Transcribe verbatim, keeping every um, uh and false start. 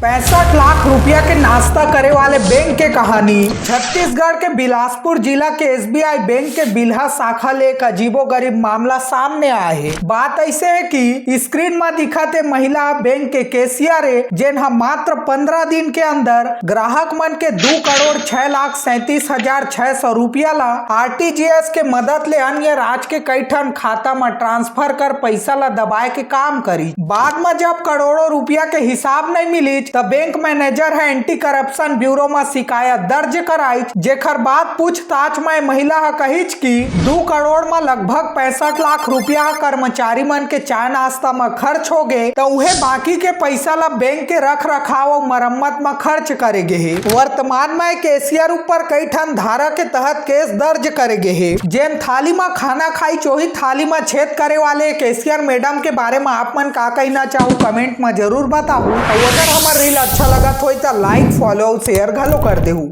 पैंसठ लाख रुपया के नाश्ता करे वाले बैंक के कहानी। छत्तीसगढ़ के बिलासपुर जिला के एसबीआई बैंक के बिल्हा शाखा ले एक अजीबोगरीब मामला सामने आए हे। बात ऐसे है कि स्क्रीन में दिखत हे महिला बैंक के कैशियर हे, जेन ह मात्र पंद्रह दिन के अंदर ग्राहक मन के दू करोड़ छह लाख सैंतीस हजार छह सौ रुपया ला आरटीजीएस के मदद ले अन्य राज्य के कई ठन खाता म ट्रांसफर कर पैसा ला दबाए के काम करी। बाद म जब करोड़ों रुपया के हिसाब नहीं मिलिच, त बैंक मैनेजर ह एंटी करप्शन ब्यूरो म शिकायत दर्ज कराइच, जेखर बाद पूछताछ म ए महिला ह कहिच कि दू करोड़ म लगभग पैंसठ लाख रुपया ह कर्मचारी मन के चाय नाश्ता म खर्च हो गे, त उहे बाकी के पैसा ला बैंक के रख रखाव अउ मरम्मत म खर्च करे गे हे। वर्तमान म ए कैशियर ऊपर कई ठन धारा के तहत केस दर्ज करे गे हे। जेन थाली म खाना खाइच ओही थाली म छेद करे वाले कैशियर मैडम के बारे म आप मन का कहना चाहू, कमेंट म जरूर बताहू। अउ अगर हमर रील अच्छा लगत होई त लाइक, फॉलो अउ शेयर घलो कर देहू।